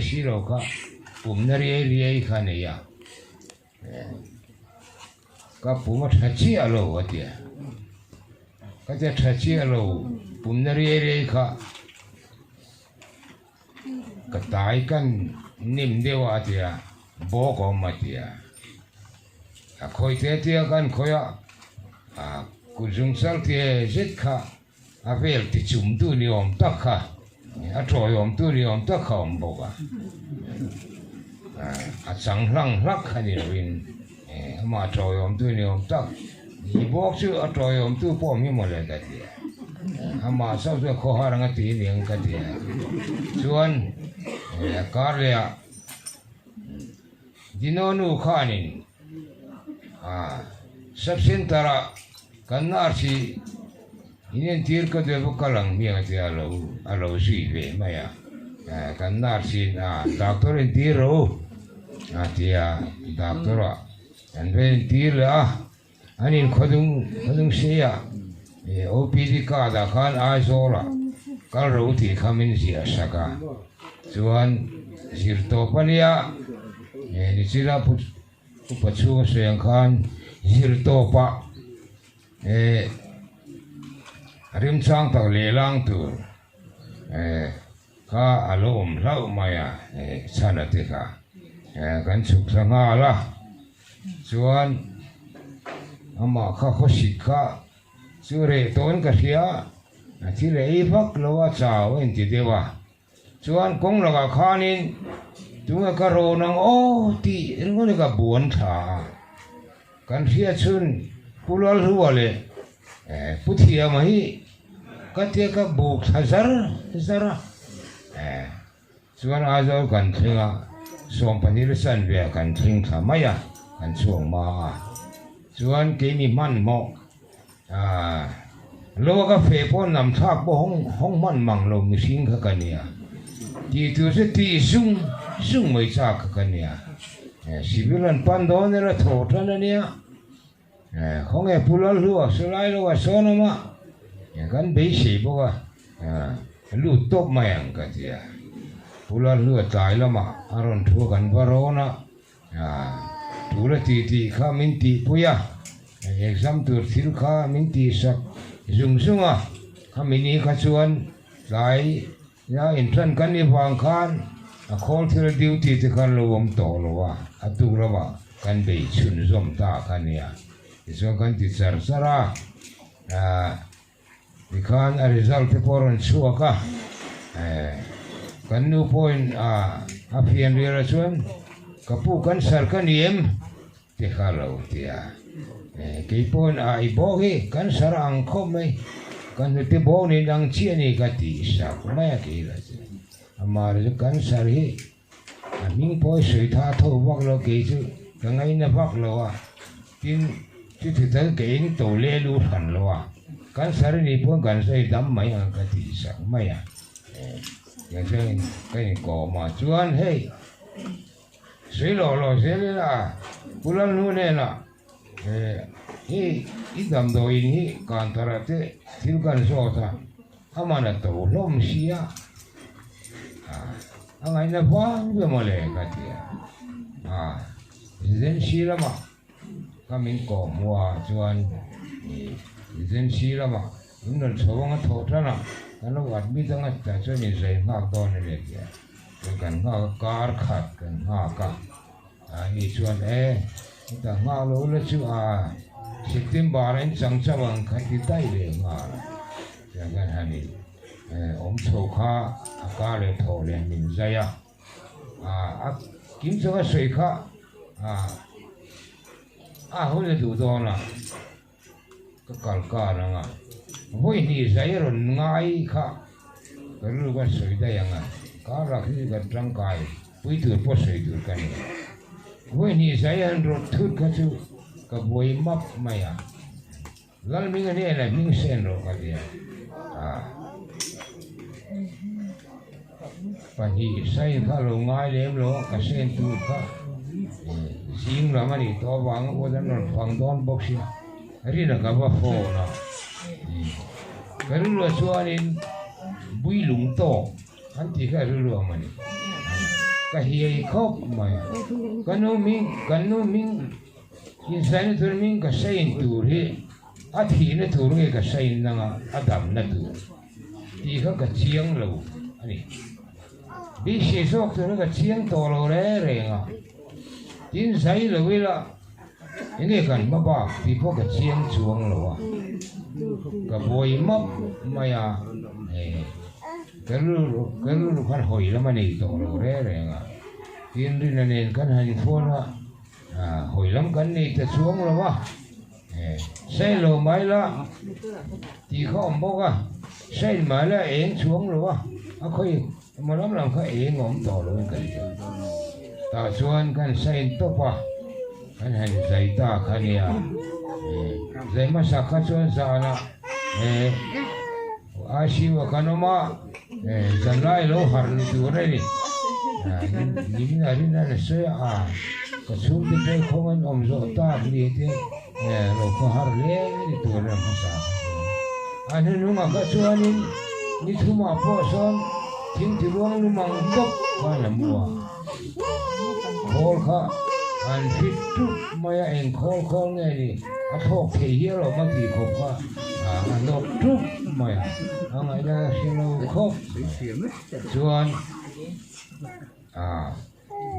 chiah si lo kha pumna riai riai kha a nei a, ka pum a tha chiah lo a ti a, ka tia tha chiah lo pumna riai riai kha ka tai kan nim deuh a a ti a, bawk a awm a ti a, a khawi te tia kan khawi a, kut zungchal te zet kha. A vel ti chum tu ni awm tak kha, a tawi awm tu ni awm tak kha a awm bawk a. A chang hlang hlak kha ni loin amah tawi awm tu ni awm tak i bawk chu a tawi awm tu pawh awm hi mawle ka ti a. Amah chauh chu a khawhar ang a ti aniang ka ti a. Chuan a kar leh ah Dino nu khanin sub center ah Kan nurse hi inentir ka duh a kal ang hmiang tia a lo a lo zui ve mai a, kan nurse in a doctor entir rawh u a ti a, doctor ah an va entir leh a, an in khawdung khawdung sei ah OPD card ah khan Aizawl ah kal rawh u tih kha min ziah sak a, chuan zir tawp a nia nichina pu Upa chhunga sawi ang khan zir tawpah eh remchang tak leh lang tur eh kha a lo awm hlauh mai a eh chhana te kha eh kan chhuk thla nghal a chuan amah kha khawsik kha chu reh tawn ka hria a thil ei vak lo a chau a inti deuh a. Chuan kawng lakah khanin tunge ka rawn ang aw tih ringawt ka buan thla a, kan hriat chhun Pu Lalhlua leh Pu Thiama hi ka tia ka buk thla zar zar a, chuan Aizawl kan thleng a, 12 la chanve ah kan thleng thla mai a, kan chhuak hma a, chuan keini hmanhmawh. Lo a ka feh pawh nam thlak pawh hawng hawng hman mang lo mihring kha ka nia. Tih tur chu tih zung zung mai chak kha ka nia. Civil an pan dawn ila thaw tan a nia. Khawnge Pu Lalhlua Sulai lo a sawn awm a, kan beisei bawk a, lut tawp mai ang ka ti a. Pu Lalhlua tlai lamah a rawn thu a kan va rawn a. Tul a tih tih kha min tihpui a, exam tur thil kha min tihsak zung zung a, khami ni kha chuan tlai a intran kan ni vang khan a khawl thil a duty te khan lo awm tawh lo a, a tuk lamah kan bei chhunzawm ta kha nia, tichuan kan ti char char a. Tikhan a result te pawh a rawn chhuak a, kan nu pawhin a fian rial ah chuan ka pu cancer ka ni em ti kha lo ti a, kei pawhin a i bawk hi cancer a ang khawp mai, ka hnute bawk nen ang chiah a ni ka ti sak mai a kei lah chu, amah erawh chu cancer hi a hming pawh i sawi tha tho vak lo kei chu ka ngaina vak lo a tin chuti tal ka eng to leh lu hran lo a cancer a nih pawn kan sawi dam mai ang ka tih sak mai a tiang chuan ka inkawm a chuan hei sawi lawh lawh zel ila Pu Lalhnu hnenah hei i damdawiin hi kantara te thil kan zawt a aman a to hlawm sia. A ngaihna vang ve mawle ka ti a, agency lamah ka min kawh hmuh ah chuan agency lamah in rawn chho anga thawh tan a, kan lo admit anga tah chuan in zai nghak dawn a ni a ti a, chuan kan nghak a kar khat kan nghak a, ani chuan e heta nghak lo la chu a September ah in chang chauh ang kha ti daih leh nghal a, chuan kan han in. Awm chho kha a ka leh thaw leh min zai a, a kim chauh a sawi kha a hun a duh dawn a, ka kal kar ang a, vawi hnih zai a rawn ngai kha ka rilru ka sawi daih ang a, kar lah khi chu kan tangkai pui tur pawh sawi tur ka ni. Vawi hnih zai a han rawt thut kha chu ka buai map mai a. Lalhming a hnenah hming sen rawh ka ti a, 2 sai kha lo ngai lem lo a, ka sen tur kha zing lam a nih tawh avang a pawh an rawn fang dawn bawk sia, rina ka va phone a, ka rilruah chuanin Builung tawk an tih kha rilru ang a ni. Ka hiai khawp mai a. Ka nu hming, kan nu hming insaina tur hming ka sain tur hi a thihna tur nge ka sain nanga a damna tur tih kha ka chiang lo a ni. Beisei zawk tur hi ka chiang tawh lo reng reng a. Tin zai lo ila enge kan hma bak tih pawh ka chiang chuang lo a. Ka buai map mai a. Ka rilru ka rilru khan hawi lam a nei tawh lo reng reng a, tin Rina nen kan han inphone a, hawi lam kan nei ta chuang lo a, Sailo mai la tih kha awm bawk a, Sail mai la eng chuang lo a, a khawi emaw lam lam kha eng a awm tawh lo in ka hria. Tah chuan kan sain tawp a, kan han zai ta kha nia, zai hmasa kha chuan zanah ICU ah kan awm a, zanlai lo harh ni tur a ni. Nimin ah rin a sawi a, ka chhungte pawh khawng an awm zawh tak ni te lo khaw harh hle ni tur a hmasa kha chuan. A hnuhnungah kha chuanin ni thumah pawh sawn thingthi ruang lum ang tawp khan a mu a. Khawl kha an fit tup mai a, eng khawl khawl nge ni a thlawk thei hial awm a tih khawp kha a nawk tup mai a, a ngaihna a hre lo khawp mai. Chuan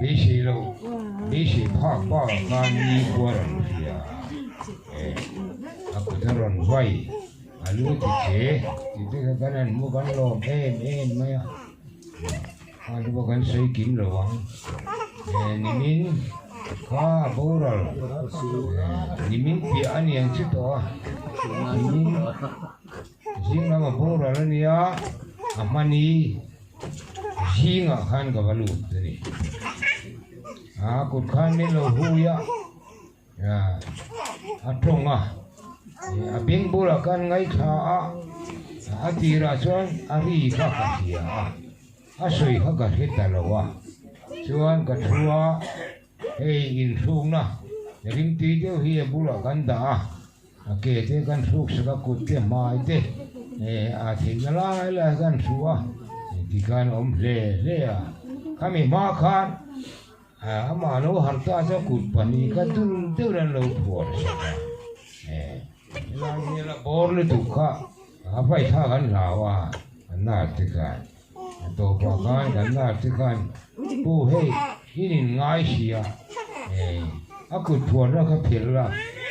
beisei lo, beisei phak bak ah khan ni khuar an hria a, a kut a rawn vai, a lu ti che tih te kha kan han hmu kan lawm em em mai a. A chu pawh kan sawi kim lo ang. Nimin kha a boral. Nimin piah a ni ang chu tawh a. Nimin zing lam a boral a nia, a hmani zingah khan ka va lut a ni. A kut khan min lo hui a, a tawng a, a beng bulah khan ngaithla a, a tirah chuan a ri kha ka hria a. A sawi kha ka hre ta lo a, chuan ka thu a, hei inhrukna rimtui deuh hi a bulah kan dah a, a ke te kan hruk sak a, kut te hmai te a theihna lai lai kan hru a, tikhan a awm hle hle a, khami hma khan amah lo harh ta chuan kut pahnih kha dul deuhin an lo phuar sak a, helai hmela bawr lutuk kha a paithlak an hlau a, a nar te khan. A tawpah khan kan lar te khan Pu hei in in ngai si a, a kut phuarna kha phel la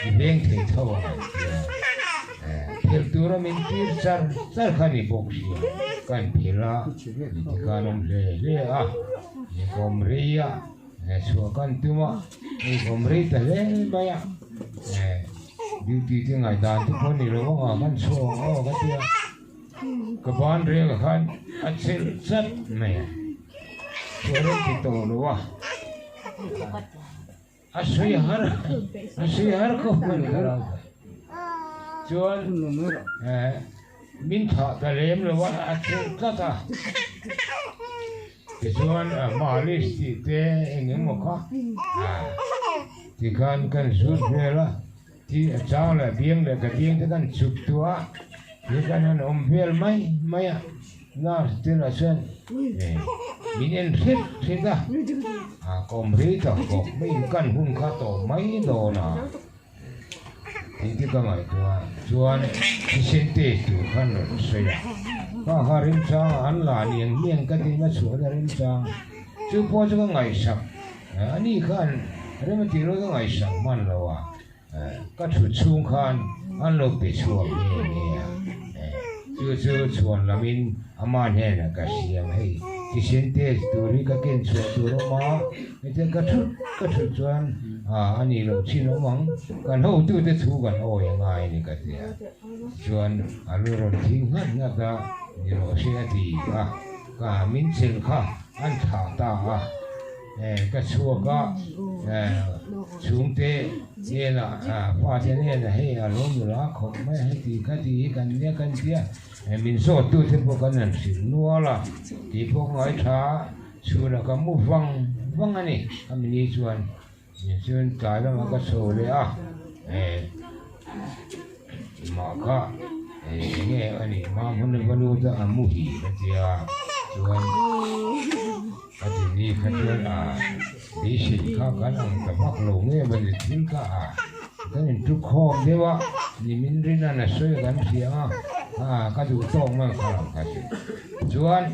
i veng thei tho ang an ti a, phel tura min tir char char kha ni bawk si a, kan phel a ni ti khan awm hle hle a, i kawm rei a, chhuah kan tum a, i kawm rei ta hle mai a, duty te ngaihdan te pawh ni lo ang a kan chhuah ang aw ka ti a. Ka ban reng ah khan a chelh chat mai a, chuan an ti tawh lo a, a sawi har a sawi har khawp mai ka lo ta. Chuan min thah ta lem lo a, a chelh tlat a, tichuan malis tih te eng emaw kha tikhan kan zut vel a. Ti a chang leh biang leh ka biang te kan chuk tuah a, ti khan han awm vel mai mai a, nurse te lah chuan min en hret hret a, a ka awm rei tak bawk mai in kan hun kha tawh mai dawn a, tih te ka ngaihtuah a, chuan thisen test tur khan rawn sawi a, kha kha remchang ah an la niang niang ka ti na chhuahna remchang chu pawh chu ka ngaihsak. Ani khan rem a tih rual ka ngaihsak hman lo a, ka thut chhung khan an lo pe chhuak nge nge a, chu chu chhuan lamin ama hnenah ka siam hei thisen test tur hi ka ken chhuah tur awm a, hetiang ka thut ka thut chuan a nih loh chin awm ang, kan hotute thu kan awi a ngai a ni ka ti a, tichuan a lu rawn thing nghat nghat a, ni rawh se a ti a, ka min chelh kha an thlah ta a. Ka chhuak a, chhungte hnenah fate hnenah hei a lo nula khawp mai a, heti kha ti hi kan nia kan tia, min zawttute pawh kan han hrilh nual a, tih pawh ka ngaithla a, chhunah ka mu vang vang a ni, a mini chuan chuan tlai lamah ka chho leh a, mah kha enge a nih hma hmun a va lut a, a muhil a tia chuan. Ka ti ni kha chuan a beisei kha kan ang ta vak lo nge mawni thil kha a kan intu khawm deuh a, nimin rin a sawi kan hria a, a ka duh tawk mai kha lo kha chu. Chuan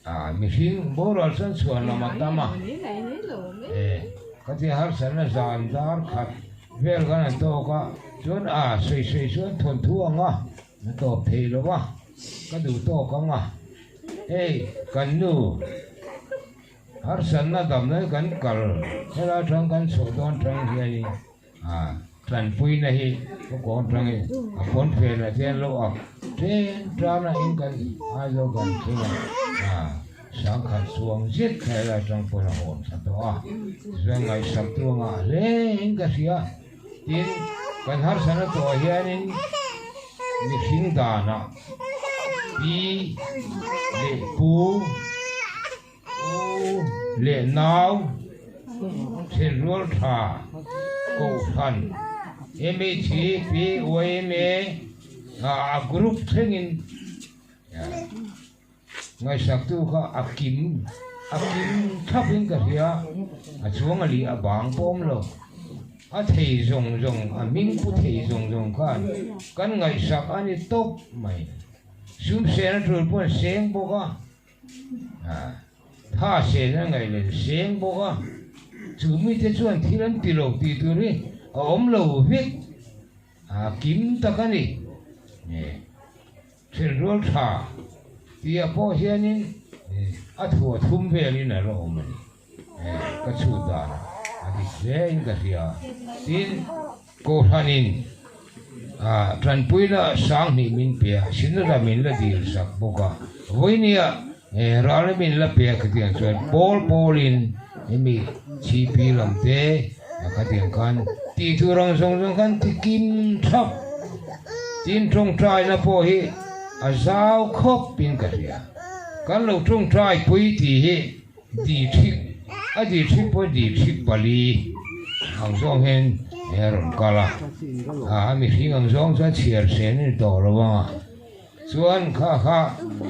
a mihring boral chuan chhuan lam a tam a, e ka ti harsatna zan dar khat vel kan han tawk a, chuan a sawi sawi chuan thawnthu ang a, a tawp thei lo va, ka duh tawk ang a. Hei kan nu harsatna damna hi kan kal helai atang kan chhuah dawn tang hianin ah tanpuina hi ka kawn tangin a pawn fenah te an lo ak tlem tan a in kan Aizawl kan thleng a ah sangkhat chuang zet kha helai atang pawn a hawn thla tawh a tichuan ngaihsak tu a ngah hle in ka hria tin kan harsatna tawhah hianin mihring danah Pi leh pu, u leh nau, thenrual tha, kohhran, MHP, yma, a group thlengin ngaihsaktu kha a kim a kim thlapin ka hria, a chuang a lih a bang pawh awm lo. A thei zawng zawng, a hming pu thei zawng zawng khan kan ngaihsak a ni tawp mai. Sum sen a tul pawh an seng bawk a, tha sen a ngaih len seng bawk a, chu mite chuan thil an ti lo tih tur hi a awm lo vek, a kim tak a ni. Thilrual tha tihah pawh hianin a thu a thum velin a la awm a ni. Ka chhut dan a dik hle in ka hria. Tin, Kohhranin tanpuina sanghnih min pe a, Sinura min la dil sak bawk a. Vawinia ralna min la pe a khatiang chuan pawl pawlin hemi chhipi lam te khatiang khan tih tur ang zawng zawng khan ti kim thap. Tin, tawngtaina pawh hi a zau khawp in ka hria. Kan lo tawngtai pui tih hi Di thik, a di thik pawh di thik pali ang zawng hian a rawn kal a, a mihring ang zawng chuan chhiar sen a ni tawh lo ang a, chuan kha kha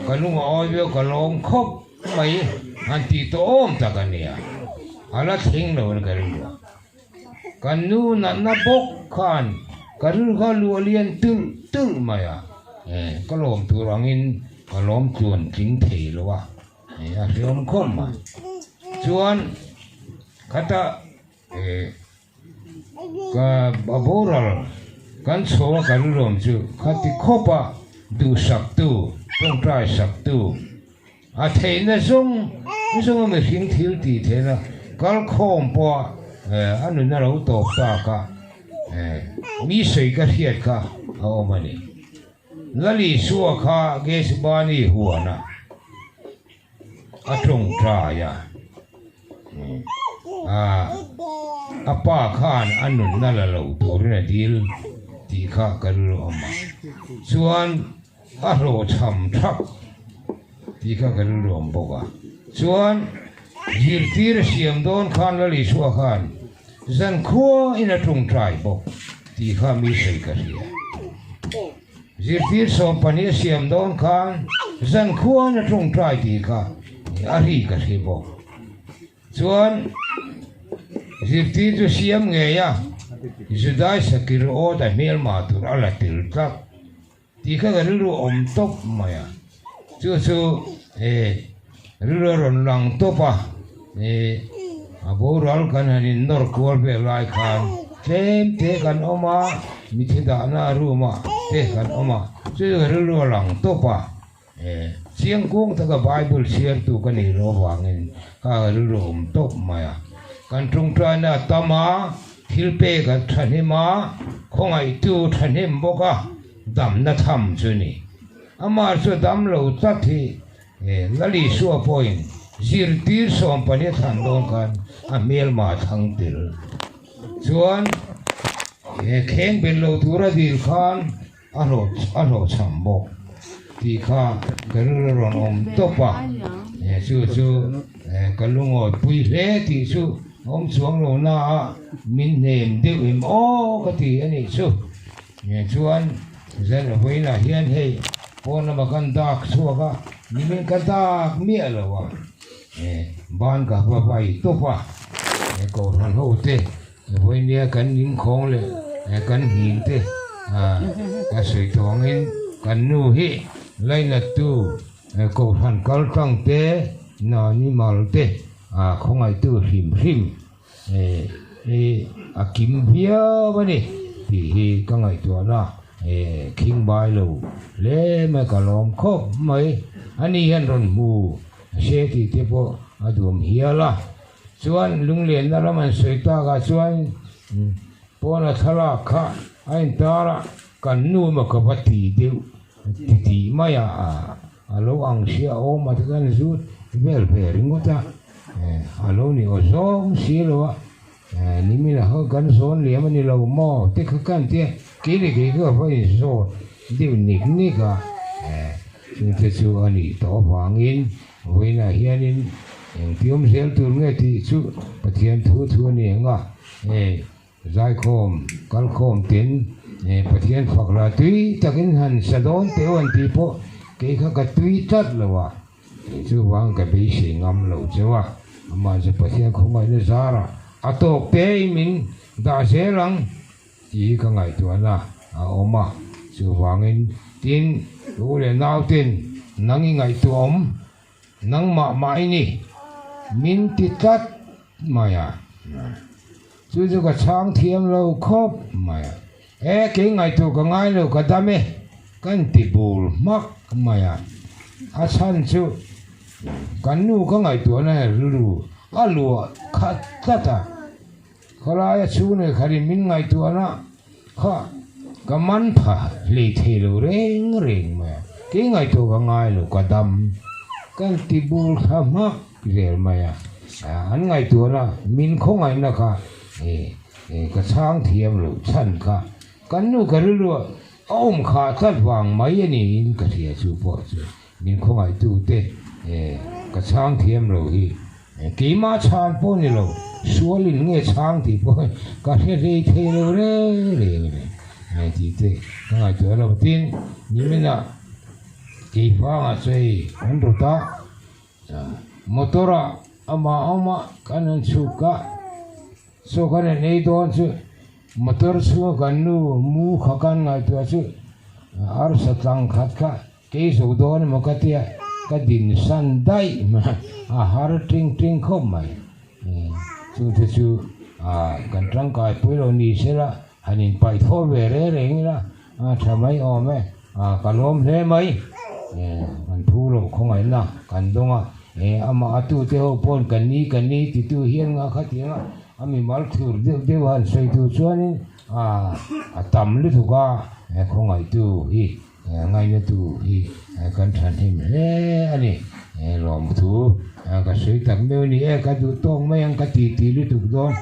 ka lung a awi viau ka lawm khawp mai han tih tawh awm tak a nia, a la thleng lo a ni ka rilru a, kan nu natna bawk khan ka rilru kha luah lian tulh tulh mai a, ka lawm tur angin ka lawm tluan tling thei lo a. A hriawm khawp mai. Chuan khata ka a boral kan chho a kan lawm chu khati khawp a duhsaktu tawngtai saktu a theihna zawng zawng a mihring thil tih theihna kalkhawm pawh a nuna lo tawp tak a mi sawi ka hriat kha a awm a ni. Lalisua kha Gethsemane huana a tawngtai a, a pa khan a nunna la lo turin a dil tih kha ka rilru awm a, chuan a hlawhchham thak tih kha ka rilru awm bawk a, chuan zirtir a siam dawn khan Lalisua khan Zankhua in a tawngtai bawk tih kha mi sawi ka hria. Zirtir 12 a siam dawn khan zankhua in a tawngtai tih kha a ri ka hre bawk. Chuan zirtir chu siam ngei a, Judai sakir awt a hmelma tur a la tel tlat. Tih kha ka rilru a awm tawp mai a, chu chu rilru a rawn lang tawp a, a boral kan han in nawr kual vel lai khan tlem te kan awm a, mithi dahna room ah te kan awm a, chu chu ka rilru a lang tawp a, chiang kung taka bible chhiartu ka nih loh avangin kha ka rilru a awm tawp mai a, kan tawngtaina a tam a. Thil pek a thahnem a, khawngaihtu thahnem bawk a, damna tham chu ni. Amah chu dam lo tlat hi Lalisua pawhin zirtir 12 a thlan dawn khan a hmelma a thlang tel. Chuan kheng belh lo tura dil khan a hlawhchham bawk tih kha ka rilru a rawn awm tawp a, chu chu ka lungawipui hle tih chu a awm chuang lo na a, min hnem deuh em aw ka ti a nih chu. Chuan zan vawiinah hian hei pawn lama kan dak chhuak a, nimin ka dak miah lo a. Ban ka va vai tawp a, kohhran ho te vawinia kan inkhawng leh kan hnin te ka sawi tawh angin kan nu hi lainattu kohhran kal tlang te nani mal te khawngaihtu hrim hrim a kim viau a ni tih hi ka ngaihtuahna khingbai lo hle mai ka lawm khawp mai. Ani hian rawn hmu se tih te pawh a duam hial a. Chuan lunglianna ram an sawi takah chuan pawna thlalak kha a intar a, kan nu emaw ka va ti deuh ti tih mai a. A lo ang sia awm a te kan zut vel ve ringawt a, a lo ni aw zawng si lo a, nimin a ho kan zawn liam a ni lo maw te kha kan tia, kei leh kei kha va inzawt deuh nik nik a, chungte chu a nih tawh avangin vawiinah hianin engtiawm zel tur nge tih chu Pathian thu thu a ni ang a, Zaikhawm, kalkhawm ten Pathian fak la tui takin han sa dawn teh u an tih pawh kei kha ka tui tlat lo a, chuvang ka beisei ngam lo cheu a, amah chu Pathian khawngaihna zarah a tawk te min dah zel ang tih hi ka ngaihtuahna a awm a, chuvangin tin u leh nau ten nang i ngaihtuah awm Nangmah mah i ni, min ti tlat mai a. Chu chu ka chhang thiam lo khawp mai a. E, kei ngaihtuah ka ngai lo, ka dam e, kan ti bur hmak mai a. A chhan chu kan nu ka ngaihtuahna rilru a luah khat tlat a. Khawlaia chhung leh kharin min ngaihtuahna kha ka man pha hlei thei lo reng reng mai a, kei ngaihtuah ka ngai lo, ka dam kan ti bur thla hmak zel mai a, an ngaihtuahna min khawngaihna kha ka chhang thiam lo chhan kha kan nu ka rilru a awm khah tlat vang mai a niin ka hria chu pawh chu min khawngaihtute ka chhang thiam lo hi. Keimah chhan pawh ni lo, sualin nge chhang tih pawh hi ka hre hlei thei lo reng reng a ni tih te ka ngaihtuah lo. Tin, niminah keifangah chawi kan rawt a, motor-ah amah awmah kan han chhuk a, chaw kan han ei dawn chu motor chhunga kan nu mu kha kan ngaihtuah chu arsa tlang khat kha Kei zo dawn emaw ka tia, ka din san daih mai, a har ting ting khawp mai. Chungte chu kan tangkai pui lo ni sela, han inpaih thaw ve reng reng ila, a tha mai awm e, ka lawm hle mai. Kan phu loh khawngaihna kan dawng a, amah a tute ho pawn kan ni kan ni titu hian nga khatiang a, a mimal thur deuh deuh han sawi tur chuanin a tam lutuk a, khawngaihtu hi. Ngainatu hi kan thahnem hle a ni. Lawmthu ka sawi tak meuh a ni e, ka duh tawk mai ang ka ti ti lutuk dawn.